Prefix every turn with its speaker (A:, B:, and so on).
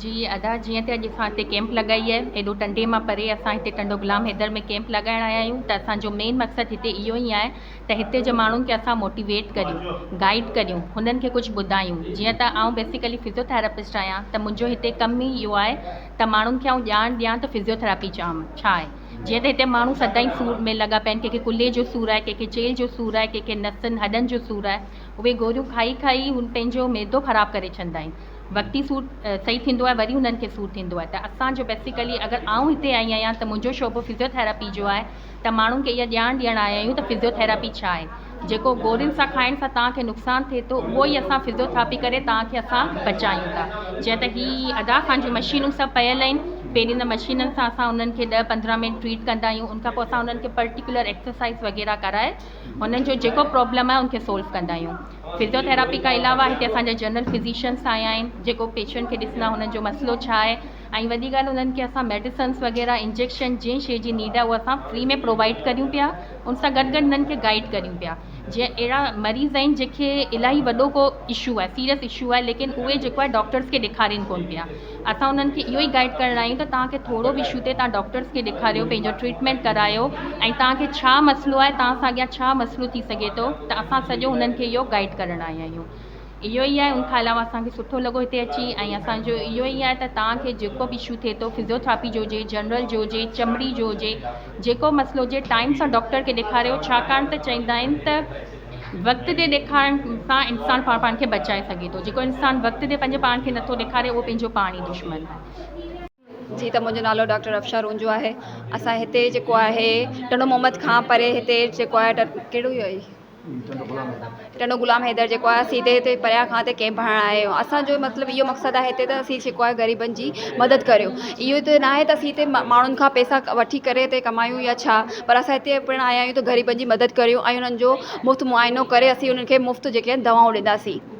A: جي ادا جيئن ته اڄ اسان هتي ڪيمپ لڳائي آهي ايڏو ٽنڊي مان پري اسان هتي ٽنڊو غلام حيدر ۾ ڪيمپ لڳائڻ آيا آهيون ته اسان جو مين مقصد هتي اهو ئي آهي ته هتي جي ماڻهن کي اسان موٽيويٽ ڪريون گائيڊ ڪريون هنن کي ڪجهه ٻڌايون جيئن ته آئون بيسيڪلي فزيوٿراپسٽ آهيان ته منهنجو هتي ڪم ئي اهو آهي ته ماڻهن کي آئون ڄاڻ ڏيان ته فزيوٿراپي ڇا آهي جيئن ته هتي ماڻهو سدائين سور ۾ لڳا پيا آهن ڪنهن کي ڪلهي جو سور آهي ڪنهن کي چيلهه جو سور آهي ڪنهن کي نسن هڏن جو سور آهي اهي گوريون کائي کائي هن پنهنجو معدو خراب ڪري ڇڏندا آهن. وقتي سور صحيح ٿيندو آهي وري هنن کي سور ٿيندو آهي ته اسان جو بيسيڪلي اگر آئون هتي آئي آهيان ته منهنجو شعبو فزيوٿيراپي جو آهي ته ماڻهن کي اها ڄاڻ ڏيڻ آيا آهيون ته فزيوٿيراپي ڇا آهي جيڪو گورين سان کائڻ سان توهان کي نقصان ٿئي ٿو اهو ئي اسان فزيوٿراپي ڪري توهان کي اسان بچايون ٿا جيئن ته هي ادا اسان جون مشينون سڀ پيل آهن پهرين ته مشينن سان اسان انهن کي ڏهه 15 منٽ ٽريٽ ڪندا آهيون ان کان پوء اسان انهن کي پرٽيڪولر ايڪسرسائز وغيره ڪرائي هنن جو جيڪو پرابلم آهي ان کي سولو ڪندا آهيون فزيوٿيراپي کان علاوه هتي اسان جا جنرل فزيشنس آيا آهن جيڪو پيشنٽ کي ڏسندا هنن جو مسئلو ڇا آهي ۽ وڏي ڳالهه انهن کي اسان ميڊيسنس وغيره انجيڪشن جنهن شي جي نيڊ آهي اهو اسان فري ۾ پرووائيڊ ڪريون پيا ان سان گڏ گڏ انهن کي گائيڊ ڪريون پيا جيئن اهڙا مريض آهن جنهن کي الاهي وڏو ڪو اشو آهي سيريس اشو آهي ليڪن اهي جيڪو آهي ڊاڪٽرس کي ڏيکارين ڪونه پيا اسان انهن کي اهو ئي گائيڊ ڪرڻ آيا آهيون ته توهان کي ٿورو به اشو ٿئي توهان ڊاڪٽرس کي ڏيکاريو پنهنجو ٽريٽمينٽ ڪرايو ۽ توهان کي ڇا مسئلو آهي توهان سان اڳيان ڇا مسئلو ٿي سگهي ٿو ته اسان سڄو انهن کي اهو گائيڊ ڪرڻ آيا آهيون اهو ئي آهي ان کان علاوه اسان کي سٺو لڳو هتي اچي ۽ اسان جو اهو ئي آهي ته توهان کي جيڪو به اشو ٿئي ٿو فزيوٿراپي جو هجي جنرل جو هجي چمڙي جو هجي جيڪو مسئلو هجي ٽائيم سان ڊاڪٽر کي ڏيکاريو ڇاڪاڻ ته چوندا آهن ته وقت تي ڏيکارڻ سان انسان پاڻ پاڻ کي بچائي سگهي ٿو. جيڪو انسان وقت تي پنهنجي پاڻ کي نٿو ڏيکاري اهو پنهنجو پاڻ ئي دشمن آهي.
B: جي ته منهنجو نالو ڊاڪٽر افشا رونجو آهي اسان هتي جيڪو آهي ٽنڊو محمد کان پري هتي جيڪو آهي ڪهڙو آهي ٽنڊو غلام حيدر جيڪو آهي اسين هتي هتي پريان کان هتي ڪيمپ هڻڻ آيا آهيون اسان جو مطلب اهو مقصد آهي هتي ته اسين جيڪو آهي غريبن جي مدد ڪريون اهو ته ناهي ته اسين هتي ماڻهن کان پئسا وٺي ڪري هتي ڪمايون يا ڇا پر اسان هتي پڻ آيا آهيون ته غريبن جي مدد ڪريون ۽ انهن جو مفت معائنو ڪري اسين انهن کي مفت جيڪي آهن دوائون ڏينداسين.